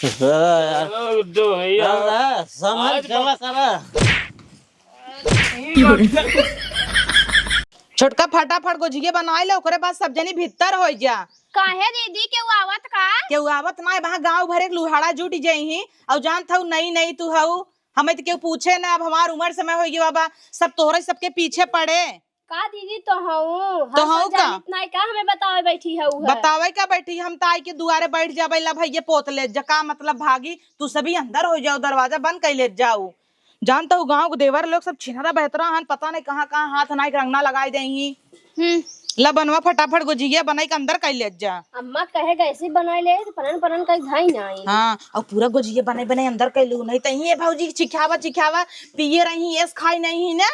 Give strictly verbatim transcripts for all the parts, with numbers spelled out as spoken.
अरे यार। अरे गुड्डू भैया। अरे, समझ आज चला करा। छोटका, फटाफट गोजिये बनाई ले, ओकरे बाद सब जनी भीतर होइ जा। काहे दीदी, केहू आवत का? केहू आवत ना, वहाँ गाँव भर एक लुहाड़ा जुट जइहीं। अउ जानत हऊ, नई नई तू हऊ, हमें तो केहू पूछे ना। अब हमार उम्र समय होइ गई बाबा, सब तोहरे सबके पीछे पड़े। का दीदी, तो हऊ तो हऊ का? जानित नाई का हमें बतावे बैठी हऊ है? बतावे का बैठी, हम तो आई के दुआरे बैठ जाबे, ला भैया पोत ले जा, का मतलब भागी, तू सभी अंदर होइ जाओ, दरवाजा बंद कर ले जाओ। जानत हऊ गाँव के देवर लोग सब छिनरा बहतरा हन, पता नहीं कहाँ कहाँ हाथ नाई के रंगना लगाए देहीं। हम्म। ला बनवा फटाफट गोजिया बनाई के अंदर कर ले जा। अम्मा कहे गैसे बनाई ले तो पनन पनन कई घाई नाई। हाँ, अउ पूरा गोजिया बनाई बनाई अंदर कर लू, नहीं तो ये भौजी चिखावा चिखावा पिए रही, एस खाई नहीं ना।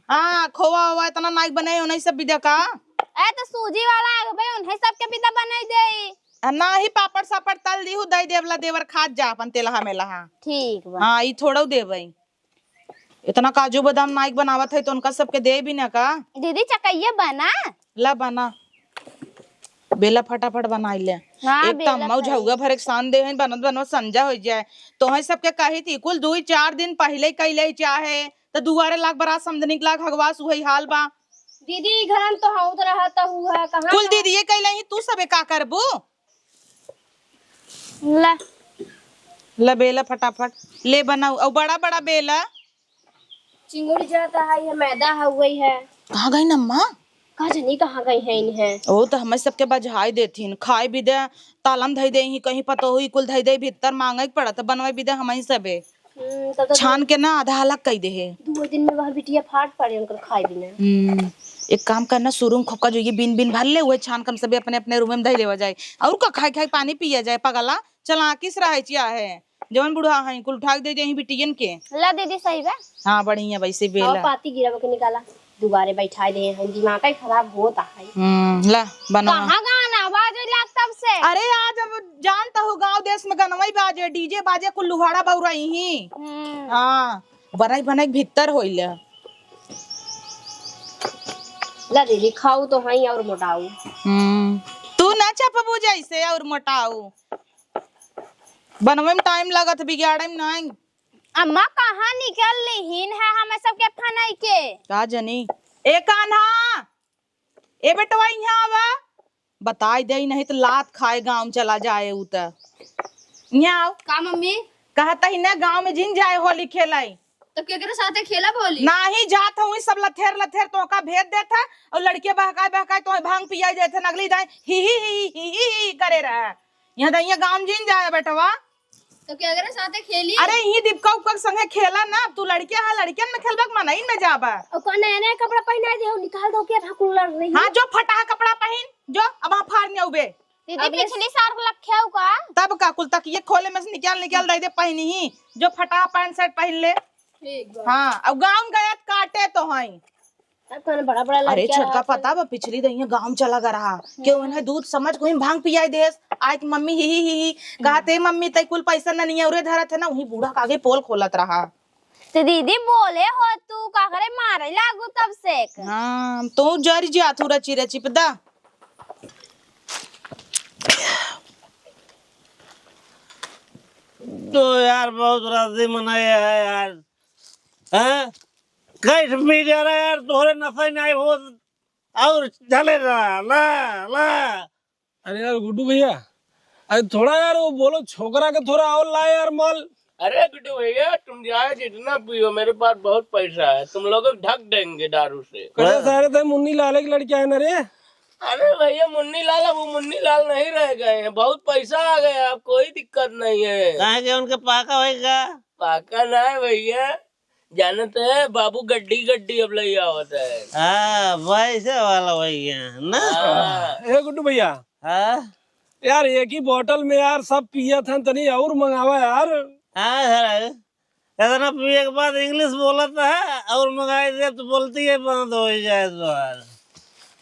हाँ, खोवा होवा इतना नाई बनाई, उन्हीं सब बिदा का। ए तो सूजी वाला आग बे, उन्हीं सबके बिदा बनाई दे। आ, नाही, पापड़ सापड़ तल दीहू, दई देब ला देवर, खात जा अपन तेलहा मेलहा। ठीक बा। हाँ, ई थोड़ो देबई। इतना काजू बादाम नाइक बनावत है तो उनका सबके देबी ना का? दीदी, चकइया बना। ला बना, बेला फटाफट बनाई ले। हाँ, एक बेला तम्मा फटाफट। झउआ भर एक सान दे है, बनत बनत संजा हो जाए। तो है सबके कही थी कुल दुई चार दिन पहले कैले चाहे तो दुआरे लाग बरात समझनी के लाग हगवास उहई हाल बा। दीदी, घर में तो हौद रहत हुआ, कहाँ कुल रहा? दीदी ये कैले ही, तू सबे का करबू? ला। ला बेला फटाफट, ले बनाऊ। अउ बड़ा बड़ा बेला। चिंगुड़ी जाता है, ये मैदा है, वही है। कहाँ गई नम्मा? का जनी कहाँ गई है इन्हें? ओ, तो हमें सबके बजाय देथिन, खाए भी दे, तालम धई दे ही, कहीं पतो हुई, कुल धई दे भीतर मांगे के पड़त, बनवाई भी दे हमही सबे। हम्म, तब तो छान के ना आधा अलग कई दे है। दो दिन में वह बिटिया फाट पड़े उनकर खाए बिना। हम्म, एक काम करना, सुरुम खोका जो ये बीन बीन भर ले, वह छान कम सबे अपने अपने रूम में धई लेवा जाए। और का खाए खाए पानी पिया जाए, पगला, चलाकिस रहे चिया है। जवन बुढ़ा है, कुल उठा के दे जाई बिटियन के। ला दीदी, सही बा। हाँ, बढ़िया, वैसे आओ बेला। पाती गिरा के निकाला, दुबारे बैठाए दे हैं, दिमाग ही खराब होता है। हम्म, ला, बनावा। कहाँ गाना बाजे लाग तब से? अरे, आज अब जानत हो, गाँव देश में गनवई बाजे, डीजे बाजे, कुल लुहाड़ा बउरई ही। हम्म। हाँ, बनाई बनाई भीतर होइले। ला दीदी, खाऊ तो हई और मोटाऊ। हम्म, तू ना चपबू जैसे और मोटाऊ। बनवे में टाइम लागत, बिगाड़े में नाई। अम्मा कहाँ निकल लिहिन है हमें सबके फनाई के? का जनी। ए कान्हा, ए बेटवा, इहाँ आवा। बताई दे, नहीं तो लात खाए गाँव में चला जाए उ त। इहाँ आओ। का मम्मी? कहत ही ना गाँव में जिन जाए होली खेलाई। तो केकरे साथे खेलब होली? नाही जात हूँ, सब लथेर लथेर तोहका भेज देत है और लड़के बहकाए बहकाए तोहे भांग पियाई देत है, नगली दाई ही ही ही ही ही ही करे रहे। यहाँ दइया गाँव में जिन जाए बेटवा। तो केकरे साथे खेली? अरे, इही दीपका उपका के संगे खेला ना। अब तू लड़के हा, लड़कियन में खेलबा के मनइन में जाबा? और कौन नया नया कपड़ा पहिना दे हो, निकाल दो के भाकुल लड़ रही। हाँ, जो फटा कपड़ा पहिन, जो अब हाँ फाड़ नहीं उबे। दीदी, अब ये पिछली साल के लखे हो का? तब का कुल तकिए खोले में से निकाल निकाल दे दे पहिनी ही, जो फटा पैंट शर्ट पहिन ले। ठीक बा। हाँ, अब गाँव में गया त काटे तो हई। अब कौन बड़ा बड़ा अरे लड़किया छोटका रहत पता है। बा, पिछली दहिया गाँव चला गया रहा, हम्म। केहू इन्हें दूध समझ कोई भांग पियाई देस, आए कि मम्मी ही ही ही ही, कहते मम्मी तई कुल पैसा न नियौरे धरत है ना, वही बूढ़ा के आगे पोल खोलत रहा। तो दीदी बोले हो तू का करे, मारे लागू तब से एक। हाँ, तो जरी जा तू रची रची पदा। तो यार बहुत राजी मनाया है यार। हैं? कैसे पी जा रहा है यार, तोहरे नशा ही नहीं हो और चले रहा, ला, ला। अरे यार गुड्डू भैया, अरे थोड़ा यार वो बोलो, छोकरा के थोड़ा और ला यार माल। अरे गुड्डू भैया, तुम चाहे जितना पियो, मेरे पास बहुत पैसा है, तुम लोगों को ढक देंगे दारू से। अरे सारे तो मुन्नी लाले के लड़के आए ना रे। अरे भैया, मुन्नी लाल, अब वो मुन्नी लाल नहीं रह गए हैं, बहुत पैसा आ गया, अब कोई दिक्कत नहीं है। काहे के उनके पाका होएगा? पाका ना है भैया, जानत है बाबू गड्डी गड्डी अब लई आवत है। हाँ, वैसे वाला भैया ना। हाँ। ए गुड्डू भैया। हाँ? यार एक ही बोतल में यार सब पियत हन, तनी और मंगावा यार। हाँ सर, इतना पिए के बाद इंग्लिश बोलत है और मंगाई दे तो बोलती है बंद हो जाए तो यार।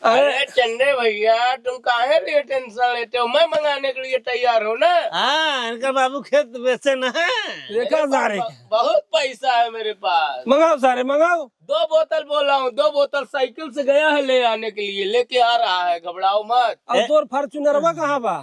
अरे अरे चंदे भैया, तुम काहे लिए टेंशन लेते हो? मैं मंगाने के लिए तैयार हूँ ना। हाँ, इनका बाबू खेत बेचे ना है। देखा मेरे पास सारे। ब-, बहुत पैसा है मेरे पास। मंगाओ सारे, मंगाओ। दो बोतल बोला हूँ, दो बोतल साइकिल से गया है ले आने के लिए, लेके आ रहा है, घबराओ मत। अब ए- तोर फॉर्च्यूनरवा कहाँ बा?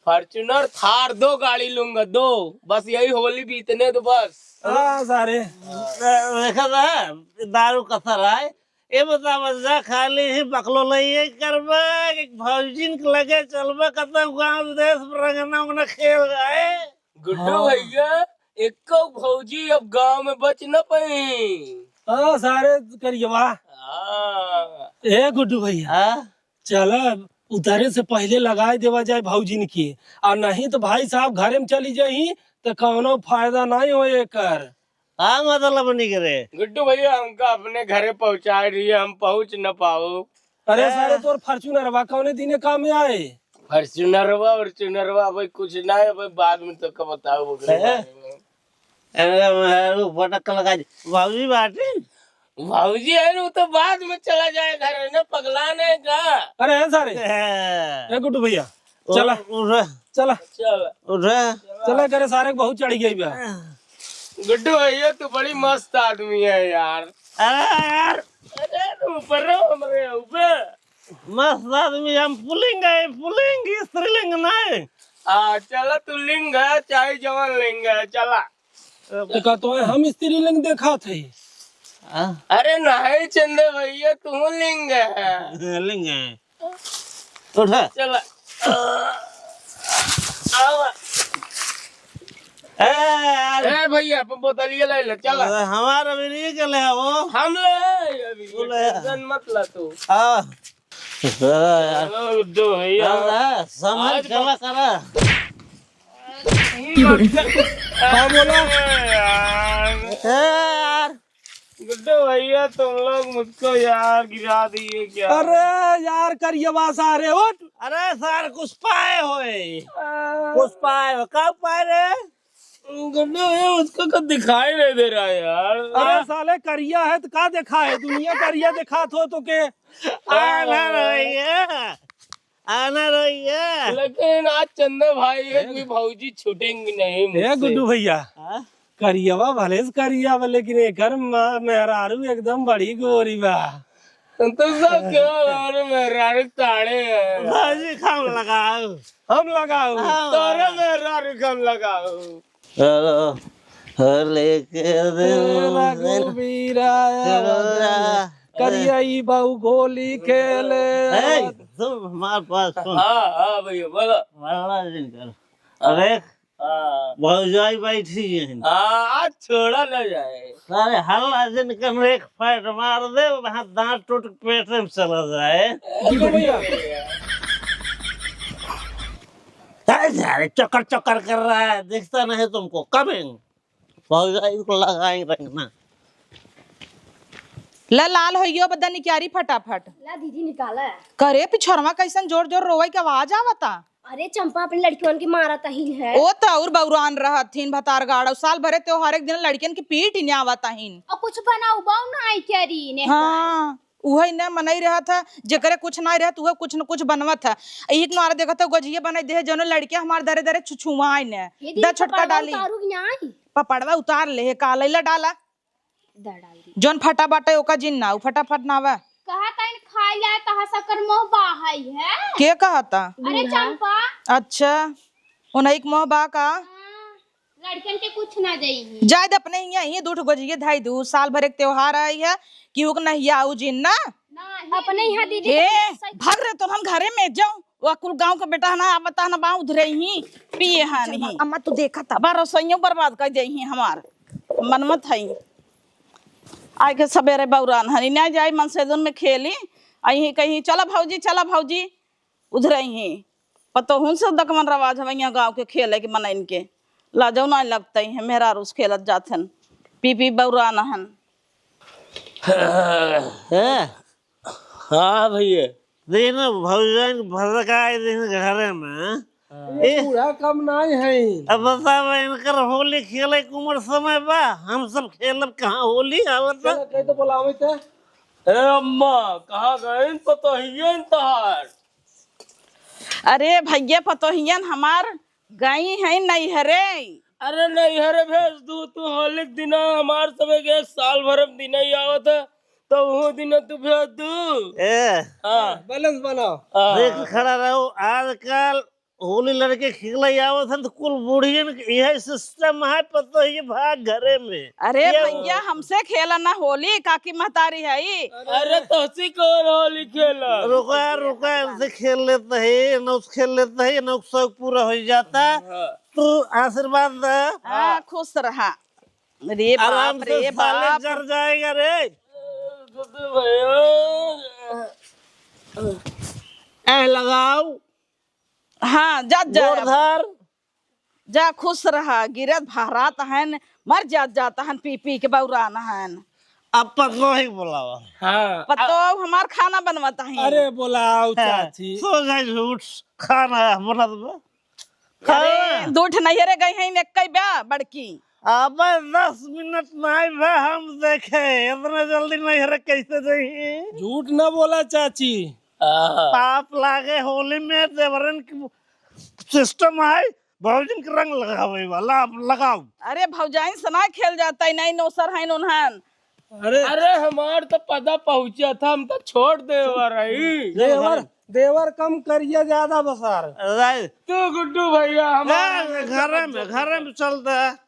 Fortuner, Thar, दो गाड़ी लूंगा, दो। बस यही होली बीतने दो बस। हाँ, सारे। देखा था, दारू कसर आए। ये बता, बच्चा खाली ही बकलो लइए करबा कि भौजिन के लगे चलबा, कतौ गाँव देश में रंगना उंगना खेल जाए। गुड्डू हाँ। भैया, एको भौजी अब गाँव में बच न पाई। हाँ, सारे करियवा। हाँ। ए गुड्डू भैया, हाँ? चला, उतरे से पहिले लगाए देवा जाए भौजिन के, आ नहीं तो भाई साहब घरे में चली जाई तो कौनो फायदा नहीं हो एकर। का मतलब निकरे? गुड्डू भैया, हमका अपने घरे पहुँचाए रहिए, हम पहुँच न पाओ। अरे हाँ। सारे, तोर Fortunerवा कौने दिने काम में आए? Fortunerवा, Fortunerवा भाई कुछ ना है भाई, बाद में तो का बताओ ओकरे हैं? बारे में। अरे मेहरू पटक लगा दे। भौजी बाटी? भौजी है, वो तो बाद में चला जाए घर, है ना, पगला नहीं का? अरे हैं सारे, हैं। ए गुड्डू भैया, ओ, चला। उठा। चला। चला। उठा। चला करे सारे, बहुत चढ़ गई बा। गुड्डू भैया, तू बड़ी मस्त आदमी है यार। अरे यार। अरे, तू ऊपर रहो, हमरे ऊपर। मस्त आदमी, हम पुलिंग है, पुलिंग, स्त्रीलिंग नहीं। आ, चला, तू लिंग है, चाहे जवान लिंग है, चला। तो का तो हम स्त्रीलिंग देखा थे? हाँ? अरे नहीं चंदे भैया, तू लिंग है। लिंग है। उठा। चला। आवा। ए, यार। ए भैया, अपन बोतलिया ले ले, चला। अरे, हमारा भी नहीं गले है वो। हम ले आए अभी, वो ले आए। Tension मत ला तू। हाँ। अरे यार। चलो, गुड्डू भैया। चल रहा है, समझ आज चला करा। हाँ, बोला। अरे यार। ए यार। गुड्डू भैया, तुम लोग मुझको यार गिरा दिए क्या? अरे यार, करियवा सारे, उठ। अरे सार, कुछ पाए होए? आ। कुछ पाए हो? का पाए रे? गुड्डू भैया, उसको कुछ दिखाई नहीं दे रहा है यार। अरे साले, करिया है तो का देखा है? दुनिया करिया देखात हो तो के? आना रहिए, आना रहिए। लेकिन आज चंदा भाई, एक भी भौजी छूटेंगी नहीं ए मुझसे। गुड्डू भैया, हाँ? करियवा भले से करिया बा, लेकिन एकर माँ मेहरारू एकदम बड़ी गोरी बा। तो सब क्यों और मेहरारू ताड़े हैं? भाजी, हम लगाओ। हम लगाओ। हाँ। तोरे मेहरारू के हम लगाओ। हेलो, हर लेके दे ए रघुबीरा, रघुबीरा। करिया ई बाऊ गोली खेले। ए, सुन, हमार बात सुन। हाँ, हाँ भैया, बोलो। मरना जिन कर। अरे, हाँ। भौजाई बैठी है। हाँ, आज छोड़ा ना जाए। सारे हल्ला जिन कर, एक फैट मार दे, वहाँ दांत टूट के पेट में चला जाए। देखो भैया। अरे सारे चक्कर चक्कर कर रहा है, दिखता नहीं तुमको? कमिंग। भौजाई को लगाई रखना। ला लाल होइयो बदन निक्यारी फटाफट। ला दीदी निकाला। करे पिछोरवा कैसन जोर जोर रोवई के आवाज आवता। अरे चंपा अपने लड़कियन के मारत अहिन है। ओ त और बौरान रहत हिन भतार गाड़, और साल भरे त्योहार एक दिन लड़कियन के पीट ने आवत अहिन। और कुछ बनाऊ बाऊ ना आई क्या री ने। हाँ, उहे न मनई रहत है, जेकरे कुछ ना रहत, उहे कुछ न कुछ बनवत है। एक नोरा देखत है, गजिया बनाई दे है, जौनो लड़किया हमार दरे दरे छुछुआई ने। ये द दीदी छोटका पपड़वा डाली। उतारू कि ना आई? पपड़वा उतार ले है, का लैला डाला। द डाल दी। जौन फटा बाटे ओका जिन ना, उ फटाफट ना आवे। कहा ताइन खाई जाए तहा सकर मोह बाहई है। के कहता? अरे बूढ़ा। चंपा। अच्छा, उन्हीं के मोह बा का? हाँ, लड़कन के कुछ ना देई। जाए दे अपने हियाँ, हियाँ दू ठो गजिये धाई दू, साल भर एक त्योहार आई है, कि हुक नहिया आऊ जिन ना। नहीं, अपने यहाँ दीदी ए, के भाग रे, तो हम घरे में जाऊं, वो कुल गांव के बेटा ना आवता ना बा उधरे ही पिए हानि। अम्मा, तू देखा था। बार रसोइयों बर्बाद कर जाई ही हमार। मन मत हई। आए के सबेरे बौरान हनी, ना जाई मनसेदुन में खेली, आई ही कहीं, "चला भौजी, चला भौजी," उधरे ही। पतोहुन से दकमन रवाज हवे यहाँ गाँव के खेले के मनइन के। लाजो ना लगते हैं, मेहरारू से खेलत जात हन, पी पी बौरान हन। हैं? हाँ भैया। दिन भौजाइन भड़काए दिन घरे में। हाँ। ये ए, बूढ़ा कम नाई है। अब बताओ, इनकर होली खेले के उम्र समय बा, हम सब खेलब कहाँ होली आवत बा? चला, कहीं तो बुलावे थे। ए अम्मा, कहाँ गइन पतोहियन तहार? अरे भैया, पतोहियन हमार गई हैं नैहरे। अरे नैहरे भेज दू, तू होली के दिना हमार सब एक साल भर में दिन ही आवत है, तो वो दिन तू भेज दू। ए। हाँ। बैलेंस बनाओ। हाँ। देख खड़ा रहो, आजकल होली लड़के खेले आवत हन तो कुल बूढ़ियन के यही सिस्टम है, पतो ही भाग घरे में। अरे ये भैया, हमसे खेला ना होली, काकी महतारी है ई। अरे तोसी कौन होली खेला? रुका, रुका, इनसे खेल लेते हैं, नौस खेल लेते हैं, नौस शौक पूरा हो जाता। हाँ। तू आशीर्वाद दे। हाँ, खुश रहा। अरे आराम बाप से रे साले बाप। जर जाएगा रे। ए लगाओ। हाँ, जात जा। गोड़ धर। जा खुश रहा, गिरत भहरात हन, मर जात जात हन, पी पी के बौरान हन। अब पतोह ही बुलावा। हाँ। पतोह हमार खाना बनवत हन। अरे बोलाओ हाँ, चाची। सो जाए झूठ, खाना है, बोला तो। अरे, हाँ। दो ठे नैहरे गई हैं, एक कई बा, बड़की। अबे, दस मिनट नाई बा, हम देखे, इतना जल्दी नैहरे कैसे जाई? झूठ ना बोला चाची। पाप लागे होली में, देवरन के सिस्टम है, भौजिन के रंग लगावे वाला, आप लगाओ। अरे, भौजाइन से ना खेल जाता है, नहीं नौसर है उन्हन। अरे। अरे, हमार तो पता पहुँचा था, हम तो छोड़ देवा रही। देवर, देवर कम करिया, ज्यादा बसार। अरे। तू गुड्डू भैया, हमार ए, घरे में, घरे में चल दे।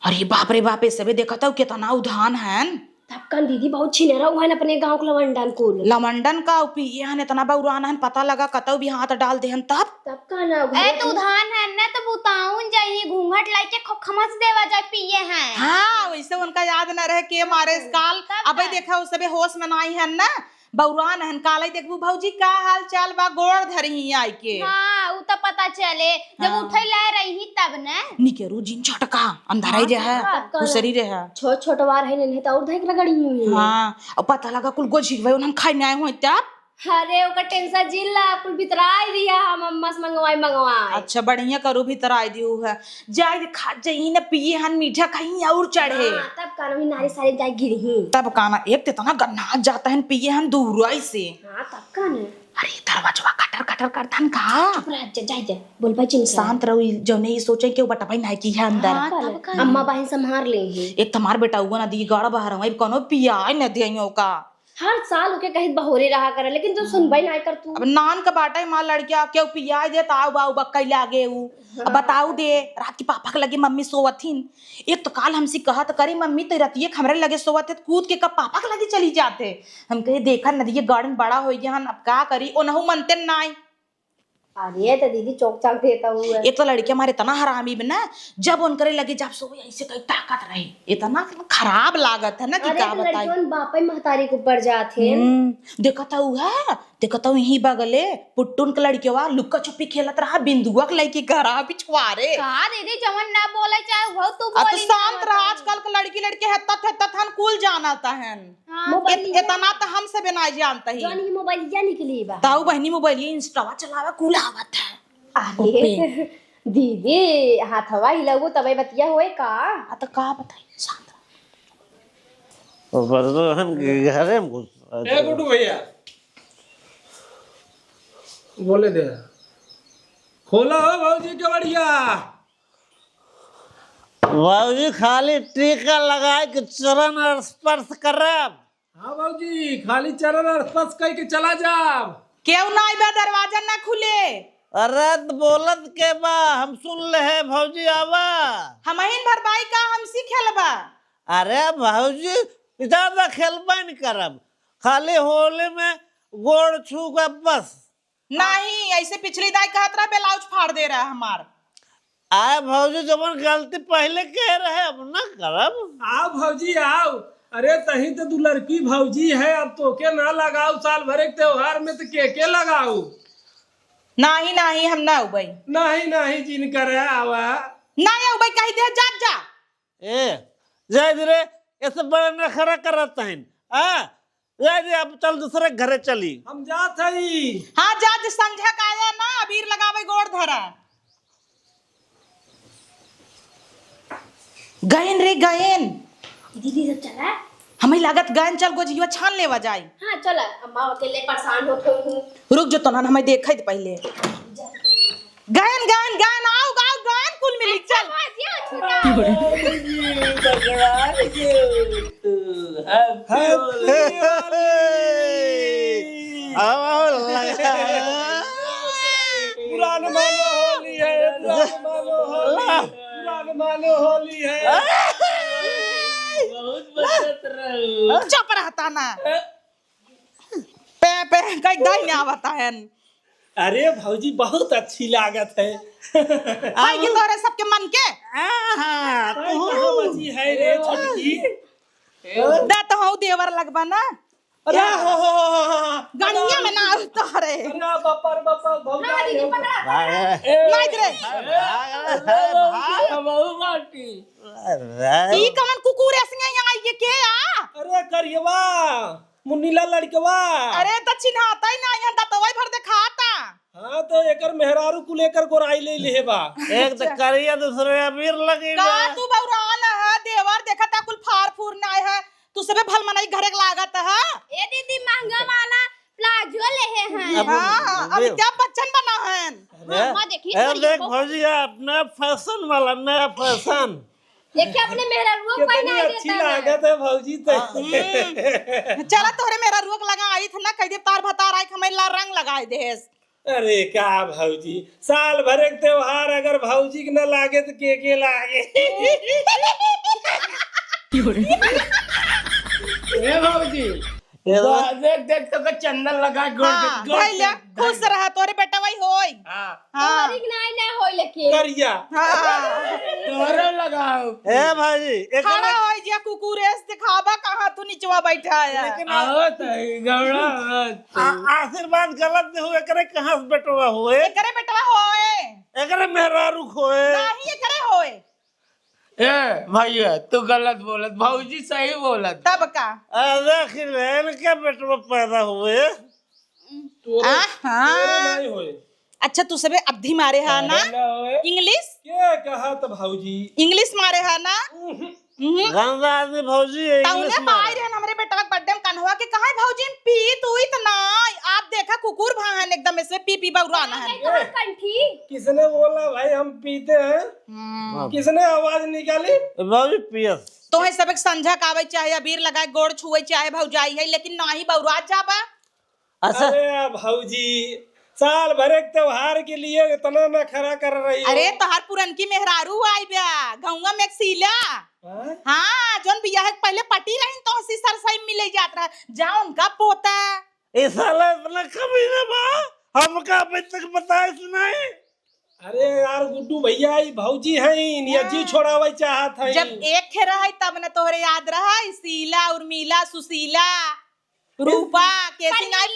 अरे बाप रे बाप, ए सबे देखत हऊ, केतना उधान हन। तब कन दीदी, बहुत छिनेरा हुआ है अपने गाँव के लवंडन कुल। लवंडन का, ऊ पिए हन, एतना बौरान हन, पता लगा कतौ भी हाथ डाल देहन तब। तब का ना, ए, घूंघट तू में धान है ना, तो बुताउन जाइए, घूंघट लाई के खो-, खमस देवा जाए, पिए हैं। हाँ, वैसे उनका याद न रहे के मारे इस काल। तब अबे का? देखा, उ सबे होश में नाई हन ना, बौरान हन। काले देखबू, "भौजी, का हाल चाल बा?" गोड़ धरी ही आई के। हाँ, उ तो पता चले, जब हाँ। उठे लाए रही ही तब न। निकेरू जिन झटका, अंधारा ही हाँ, रहा, तब का? घुसरी रहा। छोट छोट वार है, नहीं तो और धैक रगड़ी हुई है। हाँ, अब पता लगा कुल गोझी भाई उन्हन खाई में आए हुए तब। अरे, ओकर टेंशन जिन ला, कुल भितराई दिया हम अम्मा से मंगवाई, मंगवाई। अच्छा, बढ़िया करू, भितराई दिहू है। जाए दे, खा जाई न, पिए हन, मीठा खाई और चढ़े। हाँ, तब कानो ही नारी सारी जाए गिरही। तब काना, एक ते इतना गन्ना जाता है, पिए हन दूराई से। हाँ, तब काना। अरे, दरवाजवा खटर खटर करतन का? चुप रह, जा, जाए दे, बोल भाई जिन से। शांत रहो, ई जौने ई सोचे कि वो बटवाई नाई की है अंदर। हाँ, तब का? अम्मा बहिन संभार ले ही। एक तो हमार बेटा हुआ ना दी, गाड़ा बाहर हुआ, कोनो पियाई न दिया का। हर साल ओके कहित बहोरे रहा करे, लेकिन तू सुनबे नाय कर तू। अब नान का बाटा ही मार लड़किया, केहू पियाई दे, त आऊ बाऊ बक्कई लागे ऊ। अब हाँ। बताऊ दे, रात की पापा के लगे मम्मी सोवत हिन। एक तो काल हमसे कहत करी, "मम्मी, तो रतिये के हमरे लगे सोवत है, कूद के कब पापा के लगे चली जाते।" हम कहे, "देखा नदिये गार्डन बड़ा हो गया हन, अब का करी?" ओनहु मनते नाय। अरे, त दीदी चौक चाक देता हुआ। एक तो लड़के हमारे इतना हरामी बना, जब उनकरे लगे जब सोवे, ऐसे कहीं ताकत रहे। इतना खराब लागत है ना कि अरे, का तो बताई। लड़कियन बापे महतारी के ऊपर जात है। हम्म, देखत हऊ है, देखत हऊ यहीं बगले, पुट्टुन के लड़केवा लुक्का छुपी खेलत रहा, बिंदुआ के लइके घरा पिछवारे। का दीदी, जवन ना बोले चाहे वो तू आ, तो बोली ना शांत रहा, बताई। आजकल के लड़की लड़के हेतत हेतत हन, कुल जानत हन। हाँ, मोबाइल इत-, लिया। इतना त हमसे भी नाई जानत ही। जौन ही मोबाइलिया निकली बा। ताऊ बहनी मोबाइलिया Instaवा चलावा कुल आवत है। अरे, ओपे। दीदी, हाथवा हिलाऊ तबे बतिया होए का? आ, त का बताई, शांत रह। ओ, बस तो हम घरे में घुस ए, गुड्डू भैया, बोले दे। खोला हो भौजी के बढ़िया। भौजी, खाली टीका लगाए के चरण स्पर्श करब। हाँ भौजी, खाली चरण स्पर्श कई के चला जाब। केहू ना आइबा, दरवाजा ना खुले। अरे त बोलत के बा, हम सुन ले है भौजी, आवा। हमहिन भर बाई का हमसी खेलबा। अरे भौजी, ज्यादा खेलबा नहीं करब, खाली होली में गोड़ छू के बस। नहीं, ऐसे पिछली दाई कहत रहा, ब्लाउज फाड़ दे रहा हमार। आए भौजी, जवन गलती पहले के रहे, अब ना करब। आओ भौजी, आओ। अरे, तही तो दुलरकी भौजी है, अब तोके ना लगाऊ, साल भर एक त्योहार में तो के के लगाऊ? नाही, नाही, हम ना उबई। नाही, नाही, जिन करे आवा। ना उबई, कही दे, जात जा। ए, जाए दे रे, ऐसे बड़ा नखरा करत हन। आ, जाए दे, अब चल दूसरे घरे चली। हम जात हई। हाँ, जा, जे संझा का आया ना, अबीर लगावे, गोड़ धरा। गयन रे, गयन। दीदी, सब चला? हमें लागत गयन, चल गोझिया छान लेवा जाए। हाँ, चला, अम्मा अकेले परेशान होत होई हूँ। रुक जो, तोहन हमें देखे त पहले। गयन, गयन, गयन, आओ, आओ, गयन, कुल मिली, चल। अच्छा, बाजिया, छोटा। Happy Holi। आओ, आओ, लगा। पुराने मानो होली है। बहुत बचत रहू। चुप रहता ना। पे, पे, कई दाई ने आवता है। अरे भौजी, बहुत अच्छी लागत है। आई के तोरे सबके मन के। आहा, आई तू। कहाँ बची है रे छोटकी? दा तो हऊ देवर लगबा ना। अरे, या। हो, हो, हो, हो, हो। गनिया में ना तोहरे। अरे, बापा रे, बापा, भौजी हाँ, दीदी, है। पकड़ा। भाग। ए, नाइट रे। भाग, भाग, भाग। अरे। ई कवन कुकुर ऐसे यहाँ आई, ये के आ? अरे, करियवा, मुन्नीला लड़कवा। अरे, तो चिन्हाता ही ना, यहाँ दतवाई भर देखाता। हाँ, तो एकर मेहरारू कुल एकर गोराई ले लिहे बा। एक तो करिया, दूसरे अबीर लगी का बा। तू बौरान है, देवर देखता कुल फार फूर ना है। तू सबे भल मनई घरे के लागत है। ए दीदी, महंगा वाला प्लाजो लेहे हैं। अब हाँ, दे। अमिताभ बच्चन बना है। अरे, मम्मा देखी, ए, थोड़ी देख देखो। भौजी, अपना फैशन वाला, नया फैशन। देखे अपने मेहरारुओ को कितनी पहनाई अच्छी देता है। लागत है भौजी तो। हम्म। चला तोहरे मेहरारुओ के लगा आई था ना, कह दे तार भतार आई, हमें ला रंग लगाई देस। अरे का भौजी, साल भर एक त्योहार अगर भौजी के न लागे तो के के लागे? ए भौजी, ए भौ- देख, देख तो के चंदन लगा, गोड़ हाँ, के, गोड़ भैया, के, खुश रहा, तोरे बेटा वही होई। हाँ। हाँ। तोहरी के नाई ना होई लेकिन। करिया। हाँ। तोहरो लगाओ। ए भाई, एक खड़ा होई जिया कुकुरेस, दिखावा कहाँ तू निचवा बैठा है। लेकिन आओ तो गौड़ा, आओ तो। आ-, आशीर्वाद गलत दे हो, एकरे कहाँ से बेटवा होए? एकरे बेटवा होए। एकरे मेहरारू होए। नहीं, एकरे होए। ए भैया, तू गलत बोलत, भौजी सही बोलत। तब का? अरे खिलेन के बेटवा पैदा हुए। तोरे, आहा। तोरे नहीं होए। अच्छा, तू सबे अवधी मारे हा ना? अरे ना होए। English? के कहा त भौजी? English मारे हा ना? उहुं। उहुं। गंदा आदमी भौजी है, तौने English मारे। पाई रहन हमरे बेटवा के birthday में कन्हवा के कहा भौजी हम पीत उइत ना। आप देखा कुकुर भाहन एकदम इसमें पी पी बौरान है। नहीं, तो हम कंठी। किसने बोला भाई हम पीते हैं? हम्म। किसने आवाज निकाली? बाबूजी, पियस। तोहे सबक संझा का आवे चाहे, अबीर लगाए, गोड़ छुए चाहे, भौजाई है, लेकिन नाही बौरात जाबा। अच्छा। अरे भौजी, साल भर एक त्योहार के लिए इतना नखरा कर रही हो। अरे, तोहार पुरनकी मेहरारू आई बा, गौवा में एक सीला। हाँ? हाँ, जोन बियाह के पहले पटी रही, तो हंसी सरसाई मिले जात रहा। जा उनका पोता। ए साला इतना कमीना बा, हमका अभी तक बताइस नहीं। अरे यार गुड्डू भैया, ई भौजी हैं, इनका हाँ। जी छोड़ावे चाहत हैं। जब एक खे रहे तब न तोहरे याद रहा, ई शीला, उर्मिला, सुशीला, रूपा, कैसी नाई,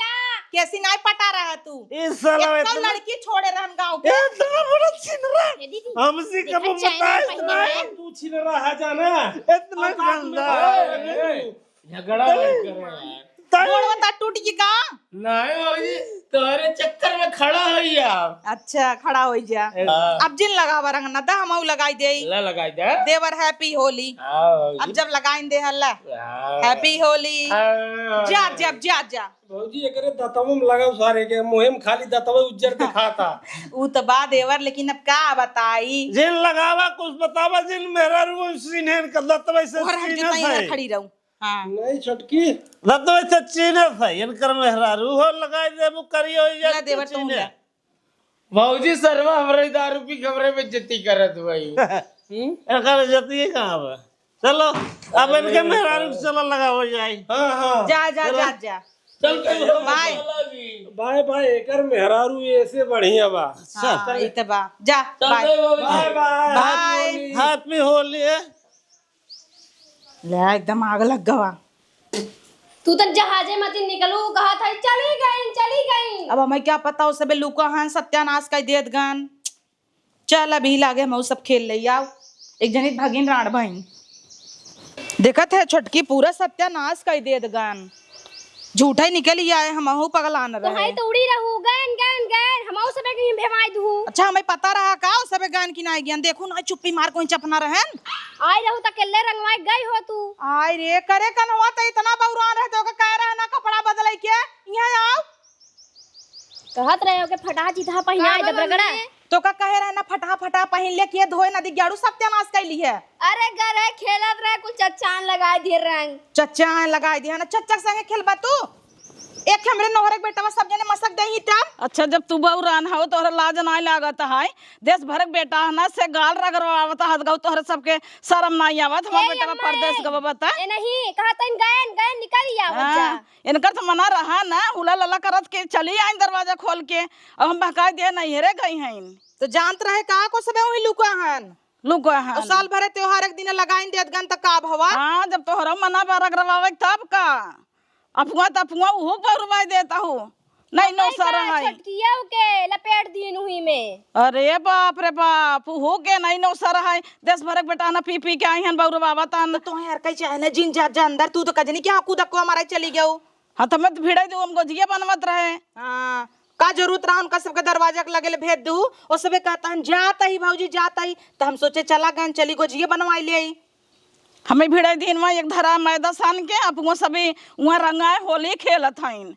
कैसी नाई पटा रहा तू? ई साला एक इतना लड़की छोड़े रहन गाँव के। ए, इतना बड़ा छिनरा। ए दीदी, हमसे देखा कब चैनल बताइस पहले नहीं। है। तू छिनरा है जाना। इतना औकात में गंदा। ए, ए, झगड़ा मत करो यार। तब गोड़ बता टूट गई का? नहीं भौजी, तोहरे चक्कर में खड़ा हो गया। अच्छा, खड़ा हो जा। हाँ। अब जिन लगावा रंग ना, दा हमहू लगाई देई। ला लगाई दे। देवर happy होली। हाँ भौजी। अब जब लगाइन दे हल्ला। हाँ। Happy होली। हाँ। जा, जा, जा, जा। भौजी, एकरे दतवा में लगाओ सारे के, मुँहे में खाली दतवा उज्जर दिखाता। ऊ तो बा देवर, लेकिन अब का बताई? जिन लगावा, कुछ बतावा, जिन मेहरारू सीने का दतवा से ओहर हट सीने जितना है। इधर खड़ी रहूं। हाँ। नहीं छोटकी। रतवे से चीन्हे से, इनकर मेहरारू हो लगाई देबू, करियो ये ला देवर, तू चीन्हे। ले। भौजी सरवा हमरे दारू पी के हमरे बेइज्जती करत भाई। हम्म? एकर इज्जती कहाँ बा? चलो, अब इनके मेहरारू के चलो लगाओ जाए। हाँ, हाँ। जा, जा, चलो। जा, जा। चल, चल, bye। Bye, bye, एकर मेहरारू ऐसे बढ़िया बा। अच्छा। हाँ, ई त बा। जा, चल, bye। Bye, bye। Bye। Happy होली है। ले, एकदम आग लग गवा। तू तो जहाजे मती निकलू, कहा था, "चली गई, चली गई।" अब हमें क्या पता, उ सबे लुका हन, सत्यानाश कइ देत गन। चल, अभी लागे हमहू सब खेल ले आओ। एक जनी भगिन राण बहिन। देखत है, छोटकी पूरा सत्यानाश कइ देत गन। झूठा ही निकल ही आए, हमहू पगलान तो रहे। हाय तो उड़ी रहू, गैन, गैन, गैन, हमहू सबे कहीं भेमाई दू। अच्छा, हमें पता रहा का, उ सबे गैन की ना गैन? देखू ना, चुप्पी मार कोई चपना रहन। आई रहू त अकेले रंगवाई गई हो तू। आई रे, करे कन्हवा त इतना बौरान रहे, तो ओके कह रहे ना कपड़ा बदले के, यहाँ आओ। कहत रहे ओके फटाहा चितहा पहिनाए दब रगड़ा। तो का कहे रहे ना फटाहा फटाहा पहिन ले, के धोए नदी ग्याड़ू सत्यानाश कैली है। अरे गरे खेलत रहे, कुछ चच्चान लगाए दिए रंग। चच्चान लगाए दिए ना, चच्चा के संगे खेलबा तू? एक हमरे नोहरे के बेटवा सब जने मसक देही तब। अच्छा, जब तू बउरान हौ, तोहरा लाज नाहीं लागत है? देस भर के बेटा है ना, से गाल रगड़वावत हत गौ, तोहरे सबके सरम नाहीं आवत? हमार ए बेटवा अम्मा, परदेस ए, गवा बता। ए नहीं, कहा तइन गयन, गयन निकल आवत जा। हाँ, इनकर तो मना रहा ना, हुला लला करत के चली आइन दरवाजा खोल के। अब हम बहकाई दे नैहरे गई हइन। तो जानत रहे का को सबे वही लुका हन? लुका हन। और साल भरे त्योहार एक दिन लगाइन देत गन त का भवा? हाँ, जब तोहरा मना बा रगड़वावे तब का? अफुआ त अफुआ उहो बउरवाई देत हौ। नहीं मम्मी नौसर का है। छोटकिया के लपेट दीन हुई में। अरे बाप रे बाप, उहो के नहीं नौसर है। देस भर के बेटा ना पी पी के आई हन बउरवावत हन। तो तोहे यार कहीं चाहे ना जिन जा, जा अंदर, तू तो कजनी के हाँ कूदक को हमारा चली गयो। हाँ, तो मैं तो भिड़ाई दू, हम गोजिया बनवत रहे। हाँ, का जरूरत रहा उनका सबके दरवाजा के लगे ले भेज दू? ओ सबे कहता हन, "जात ही भौजी, जात ही।" तो हम सोचे, "चला गन, चली गोजिया बनवाई ले आई।" हमें भिड़ाई दिन में एक धरा मैदा सान के, अपुआ सभी उहाँ रंगाए होली खेलत हइन।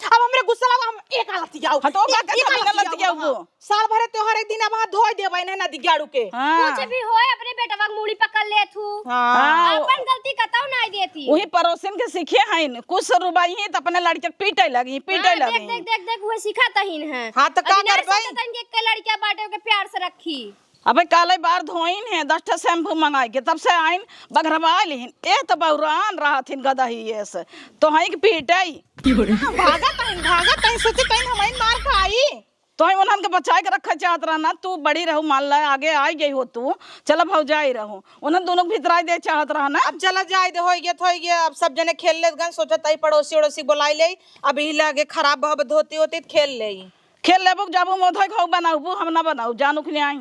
अब हमरे गुस्सा लगा, हम एक हालत जाओ। हाँ, तो का एक, कहत एक हमें हालत गलत जाओ, गया हाँ। वो? साल भरे त्योहार एक दिन अब हाथ धोए देबै, नहीं नदी गाड़ू के। हाँ। कुछ भी होए, अपने बेटवा के मूड़ी पकड़ लेत हू। हाँ। हाँ। अपन गलती कतौ नाहीं देती। वही पड़ोसिन के सीखे हइन, कुछ रुबाई ही त अपने लड़के के पीटे लगी, पीटे हाँ, लगी। देख, देख, देख, देख, वही सिखात हइन है। हाँ, तो का अभी नाहीं करबै? सोचत हइन कि एक लड़किया बाटे, ओके प्यार से रखी। अबे काले बार धोइन है, दस ठे शैम्पू मंगाई के, तब से आइन बघरवा लिहिन। ए त बौरान रहत हिन गदही ये से, तो हई के पीटई। भागत हइन, भागत हइन, सोचत हइन हमइन मार खाई। तो ही उन्हन के बचाए के रखे चाहत रहना, तू बड़ी रहू, मान ला आगे आई गई हो तू, चला भौजाई रहू, उन्हन दोनों के भितराई दे चाहत रहना। अब चला जाए दे, होई गया, होई गया, अब सब जने खेल लेत गन, सोचत आई पड़ोसी ओड़ोसी बोलाई ले, अब यही लगे खराब भव धोती होती त खेल ले। खेल लेबू, जाबू मोधई खाऊ बनाऊ, हम ना बनाऊ, जानू के ले आई।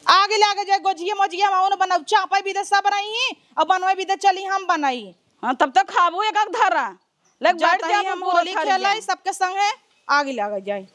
आगे ले आगे जाए गोजिया मोजिया हम ना बनाऊ, चापई भी दे सब रही, अब बनवाई भी दे चली हम बनाई। हाँ, तब तक खाबू एक एक धरा, ले बैठ जाता जा ही तू हम पूरा होली थरिया। खेलाई सबके संगे, आगे ले आगे जाए।